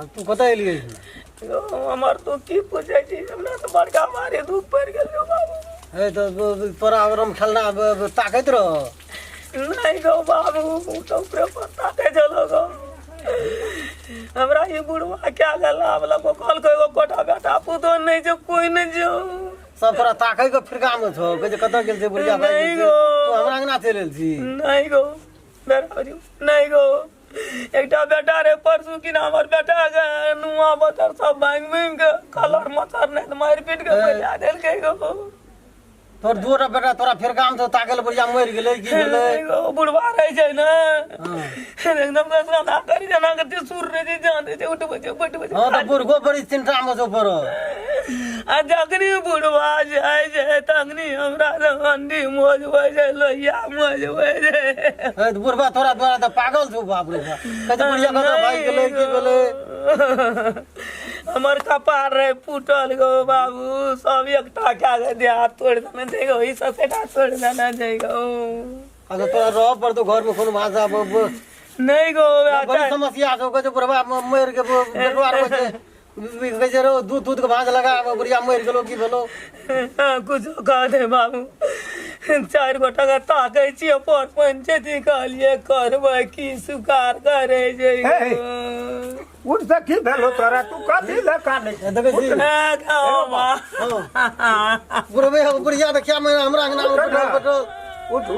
तू कतऽ एलियै? यौ, हमर तू की पूछै छी, हमरा तऽ बड़का भारी दुख पड़ि गेल यौ बाबू। हे तऽ तोरा रम खेलना ताकैत रह। नहि गौ बाबू, ओ तऽ ऊपरे पर ताकै छलो गौ। हमरा ई बुढ़वा क्या गेल आबलक, ओ कहलकै एगो कोटा बेटा पुतोह नहि छौ, कोइ नहि छौ। सब तोरा ताकै के फिरका में छौ, कहै छै कतऽ गेल छै बुढ़िया भागि नहि गेल छै। गौ। तू हमरा अंगना चलि एल छी? नहि गौ बेटा, नहि गौ। एकटा बेटा रे परसू कि हमर बेटा के नुआ बतर सब भांगि भुंगि के कलर मचर नहि तऽ मारि पीट के बजा देलकै गो। तोर दूटा बेटा तोरा फेर काम तो ताकल, बुढ़िया मरि गेलै की भेलै? एगो बुढ़वा रहै छै ने, एकदम सदा करी जेना के सुर रहै छै, जान रहै छै, उठबै छै, बैठबै छै। हँ, तऽ बुढ़गो बड़ी चिंता मे छौ पड़ल। आ जखनी बुढ़वा जाइ छै तखनी हमरा अंडी मोजबै छै, लोहिया मोजबै छै। हे, तऽ बुढ़बा तोरा द्वारा तऽ पागल छौ। बाप रे बाप, कहै छै बुढ़िया कतऽ भागि गेलै, की भेलै? हमर कपार रहे फूटल गो बाबू, सब एकटा कए के देह हाथ तोड़ि देने छै गो, ई ससेटा तोड़ि देने छै गो। अच्छा, तोरा रहऽ पड़तौ घरमे कोनो भाषा नहि गो। बड़ी समस्या छौ। कहै छै बुढ़बा मरि के बेटवा रहै छै, कहै छै रौ दूध तूध के भाँज लगा, बुढ़िया मरि गेलो की भेलो? कुछो कह दे बाबू, चारि गोटा के ताकै छियै, पर पंचायती कहलियै करबै की सुकार करै छै। हे। उठ तऽ, की भेलो तोरा? तू कथी लए कानै छी? देखै छी। बुढ़बे बुढ़िया तऽ क्या महीना हमरा अंगना मे बैठल बैठल। उठू।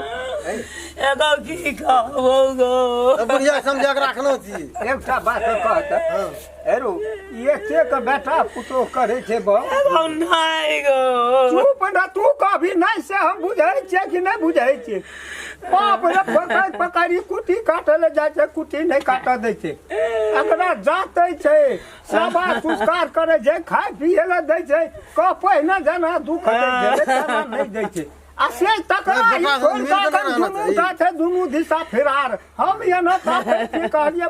एगो की कहबो गो? तऽ बुढ़िया समझा के राखने छी। एकटा बात कहत हेरो, ई एतेक बेटा पुतोह करै छै बा? एगो नहि गो। चुप न तू, कभी नहि से हम बुझै छियै कि नहि बुझै छियै? बाप रे, पकड़ि पकड़ि कुट्टी काटै लए जाइ छै, कुट्टी नहि काटऽ दै छै। एकरा जातै छै, सेवा संस्कार करै छै, खाय पियै लए दै छै, कह पहिने जेना दुख दै छै तेना नहि दै छै। आ से तकरा बेटा ई सब छोड़ि मिल कऽ के एखन रहना दुनू चाही। टा छै, दुनू दिशा फिरार। हम एना ताकै छियै, कहलियै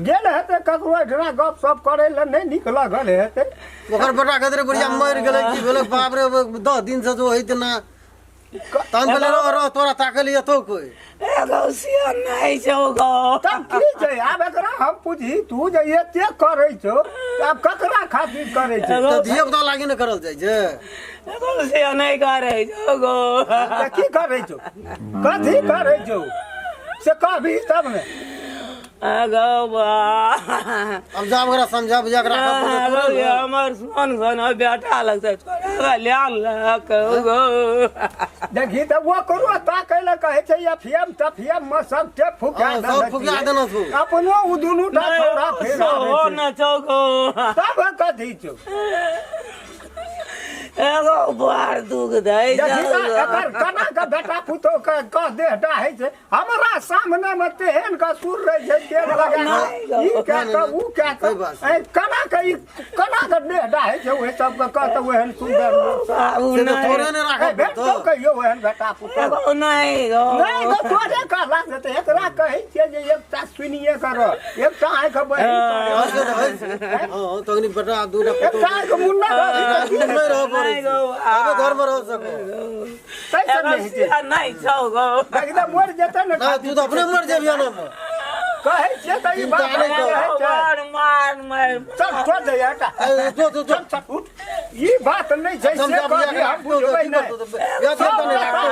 गेल हेतै ककरो एहिठिना गप सप करै लए, नहि नीक लगल हेतै। ओकर बेटा कहैत रहै बुढ़िया मरि गेलै की भेलै? बाप रे, 10 दिन से जो होइत ना तहन कहले रह रह, तोरा ताकै लिए एतौ कोइ? एगो से नहि छौ गो। तब की छै? आब एकरा हम पूछी, तू जे एते करै छौ तऽ आब ककरा खातिर करै छौ? तऽ धियो पुता लागी ने करल जाइ छै। एगो से नहि करै छौ गो। तऽ की करै छौ, कथी करै छौ से कहबी तब ने। एगो बा। अब जा, ओकरा समझा बुझा के राखऽ पड़तै तोरे ने। हमर सोन सोन बेटा लगतै, छोड़ा लए गो। देखी तऽ ओकरो ताकै लए कहै छै अफियम तफियम मे सब टे फुका हँ, सब फुका देने छौ। अपनो ओ दुनू टा छौड़ा फेर सोहो न छौ गो। तब कथी छौ? एगो बड़ दुख दै देखी छौ तऽ गो। एकर केना के बेटा पुतोह के कह देह डाहै छै, हमरा सामने मे तेहन के सुर रहै छै, तेल लगा के ई कए के ऊ कए के सही बात छै। ऐ केना के ई केना के देह डाहै छै ओहि सब के कह तऽ ओहन सुन्दर लोक सब। बाबू से तऽ नहि तोरे ने राखऽ ऐ भेटतौ पड़तौ। कहियो ओहन बेटा पुतोह? एगो नहि गो। नहि तऽ तोरे कहला से तऽ एकरा कहै छियै जे एकटा सुनिए कर, एकटा आँखि बहिर हँ, कर, से तऽ होइ छै। हँ, तखनी बेटा दूटा पुतोह एकटा आँखि मुन्ना रहबी तऽ की नहि रहऽ पड़ै नहि छै गौ। तबे घरमे रह सको। ताहि से एगो नहि होइ छै। से नहि छौ गो। एकदम मरि जेतै ने। नहि, तू तऽ अपने मरि जेबही एनामे। कहै छियै तऽ ई बात चिन्ता नहि कर। रहै छै। मार मार मार। चल, छोड़ दे हटा। ए, जो जो जो। चल चल, उठ। ई बात नहि छै से समझा बुझा कहबी के हम राखतौ तऽ बुझबै की नहि। करतौ? तऽ बियाह सब तऽ नहि राखतौ।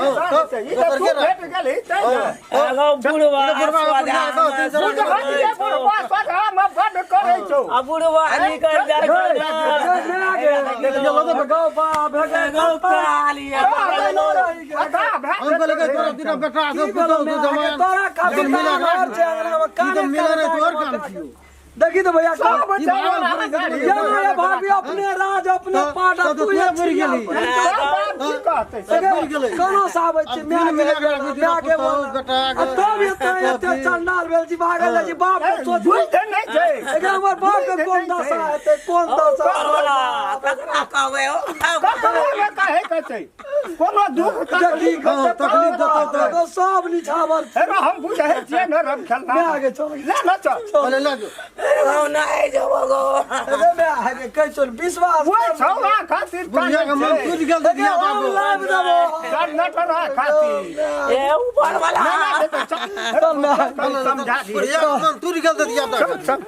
हँ, ई तब तऽ तू दोसर के राख। भेट गेलही तैं ने। एगो बुढ़वा बुढ़वा बुढ़िया दस दिन से बुझबै जे बुढ़वा सोझामे बड्ड करै छौ। आ बुढ़वा निकल जाइ छौ ने। एगो काली हम कहलियै कि तोरा दूटा बेटा छौ, पुतोहु छौ, जमाइन। तोरा खातिर लेकिन मिला कान और छै अंगना में, ई तऽ काने मिला नहि कान तोहर काम छियौ। देखी तो भैया सब ई भागल फिरै छै तऽ ये मेरे भाभी अपने राज अपने पाटा तब तऽ तू तोरे मरि गेली। की कहतै? सब मरि गेलै। कोनो साबै छी आब माय तीन के मिला के राखू, दूटा माय के पुतोहु, बोल बेटा आ तब एते एते चंडाल भेल छी, भागल जाइ छी। बाप के सोच बुझते नहि छै। एकरा हमर बाप के कोन दशा हेतै, कोन दशा? ककरा कहबै हो? ककरो ने कहै के छै, कोनो दुख तकलीफ हँ, तकलीफ देतौ तऽ तो सब निछावर हेरो, हम बुझै छियै ने रम खेलना। माय आगे चल। ले ने चल। पहिले लऽ जो। एगो नहि जबो गो। अरे माय आगे कहै छौ विश्वास ओहि छौड़ा खातिर बुढ़िया के मन टूटि गेल तऽ धिया हम बाबू लाइव देबो। चल नटरा खातिर। ए ऊपर वाला। ना, ना, चल, चल माय। समझा दिए। बुढ़िया के मन टूटि गेल तऽ धिया चल चल।